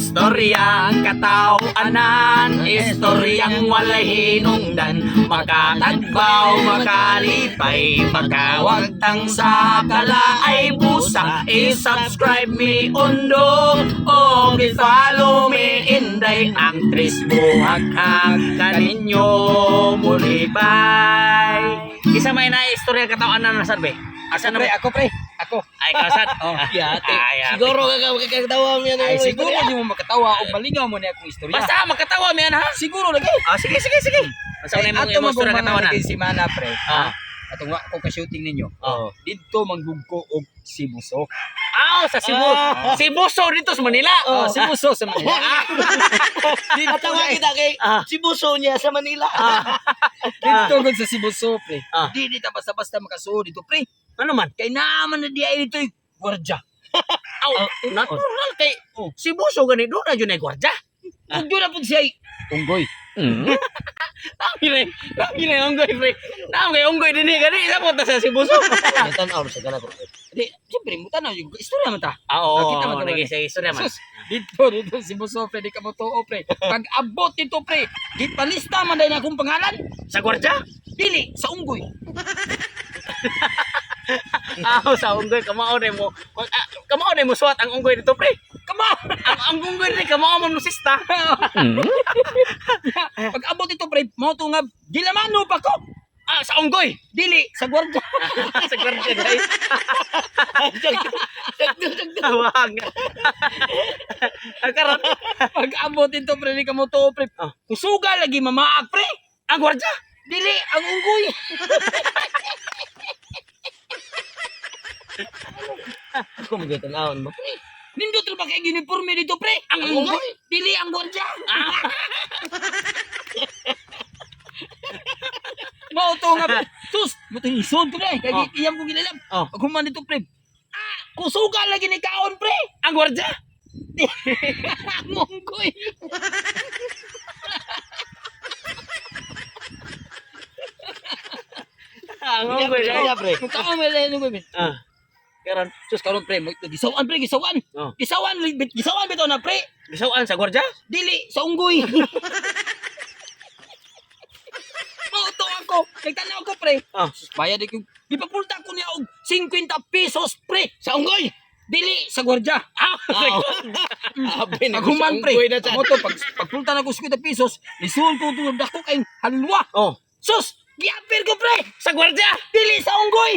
Istoryang katawanan, istoryang walay hinungdan, makatagbaw, makalipay, makawagtang sa kalaay busa. I-subscribe mi undo o i-follow mi inday ang Tris Buhaghag kaninyo mulibay. Isa may na istorya katawanan na sad be. Asa na Pre, ba? ako pre. Ako. Ay kasad. Oh, yate. Ay, ate. Siguro ka makakatawa mo yan. Ay, siguro di mo makatawa o malingaw mo niya akong istorya. Basta makatawa mi ana ha. Siguro lagi. Ah, sige sige sige. Asa Kay na imong ato imong istorya man mga katawanan? naging simana pre. Ah. Atong wa ko ka-shooting ninyo. Oh. Didto manggugko og Sibuso. Ah, sa Cebu. Cebu so dito sa Manila. Oh, Sibuso sa Manila. Didto Atawa kita kay si Buso niya sa Manila. Didto gud sa Sibuso pre. Ah. Di di ta basta-basta makasuod dito pre. Ano man? Kay naaman na di ay dito gwardiya. Aw, natural kay Cebu so gani do na jud ay gwardiya. Ug doon na pud siya ay unggoy. Nami re, nami re unggoy pre. Nami kay unggoy dinhi gani sa punta sa Cebu so. Tan-aw sa kana ko. Di, siyempre mo tanaw yung istorya man ta. Ah, oo, Nakita man to naging gani. sa istorya man. Sus, dito dito si Buso pre, di ka mo tuo pre. Pag abot dito pre, gipalista man dahil akong pangalan. Sa gwardiya? Dili sa unggoy. Ah, sa unggoy kamao na mo. Ah, kamao na mo suwat ang unggoy dito pre. Kama. Ang unggoy diri kamao man mo sista. Pag abot dito pre, mo to nga gilamano pa ko. Ah, sa unggoy. Dili sa gwardiya. Sa gwardiya dai. Tawag. Ang karon, Pag abot dito pre, di ka mo tuo pre. Ah. Kusuga lagi mamaak pre. ang gwardiya. Dili ang unggoy. Ako mo tan-awon mo. Nindot ra ba kay uniforme dito pre? Ang unggoy? Dili ang gwardiya. Mao to nga pre. Sus, mo to isod ko pre. Kay Oh. iyam ko gilalab. Oh. Pag human dito pre. Ah, kusuga lagi ni kaon pre. Ang gwardiya. Ang unggoy. Ang unggoy dai. Kaya pre. Kung kaon may lain unggoy. pre. Ah. Karon, Sus karon pre, gisawan pre, gisawan. Oh. Gisawan, gisawan bitaw na pre. Gisawaan sa gwardiya? Dili sa unggoy. Mao to ako. Nagtanaw ko pre. Ah. Sus, bayad ko. Gipapulta ko niya og 50 pesos pre. Sa unggoy. Dili sa gwardiya. Ah, Abi na Pag human pre. unggoy na sa. Mo to pag pagpulta na ko 50 pesos, lisuon ko tungod dako kay halwa. Oh, Sus, giapir ko pre. sa gwardiya. Dili sa unggoy.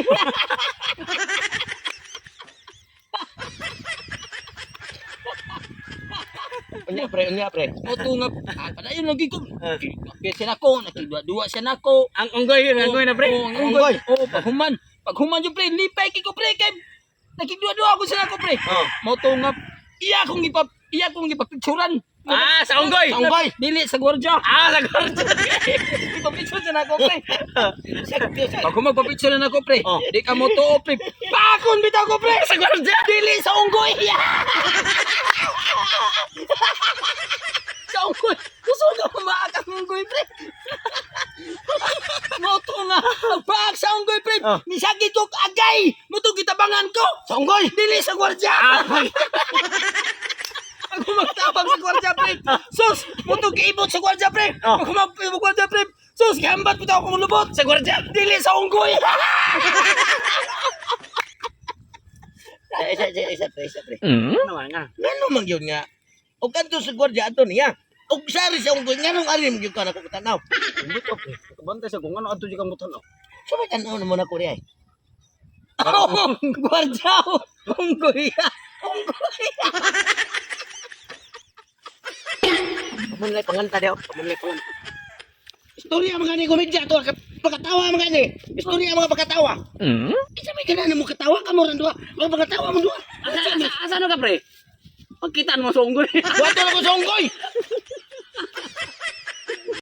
Unya pre, unya pre. Mo to nga padayon lagi ko. Apir siya nako, nakidua-dua siya nako. Ang unggoy yun, ang unggoy na pre. Oo, ang unggoy. Oo, pag human. Pag human yung pre, lipay kay ko pre kay nakigduwa-duwa ko sila ko pre. Oh. Mo to nga iya kong gipapicturan. Ah, sa unggoy. Sa unggoy. Dili sa gwardiya. Ah, sa gwardiya. Ipapicture na ako pre. Pag magpapicture na ako pre, Oh. di ka mo tuo pre. Pakon bitaw ko pre. Sa gwardiya. Dili sa unggoy. Sa unggoy. Gusto ka mamaak ang unggoy pre. Mo to nga paak sa unggoy pre. Oh. Nisakit ko agay. Mo to gitabangan ko. Sa unggoy. Dili sa gwardiya. Ah, Ako magtabang sa gwardiya pre. Sus, mo to giibot sa gwardiya pre. Oh. Ako mag gwardiya pre. Sus, gihambat bitaw akong lubot. Sa gwardiya. Dili sa unggoy. Isa isa isa pre, isa pre. Ano man nga? Ngano man gyud nga? Og kadto sa gwardiya ato niya. Og sari sa unggoy nganong ari man gyud ka nako tanaw. Hindi ko pre. Bantay sa kung ano adto di kang mutanaw. Sa may tanaw na mo na ko ay. Oh, gwardiya. Unggoy. Unggoy. Pamunlay panganta daw, pamunlay panganta. Istorya mga ni komedya to, pagkatawa mga ni. Istorya mga pagkatawa. Isa may ganahan mo katawa ka mo rin duha. Mga pagkatawa mo duha. Asa asa ano ka pre? Pagkitaan mo sa unggoy. Wato na ko sa unggoy.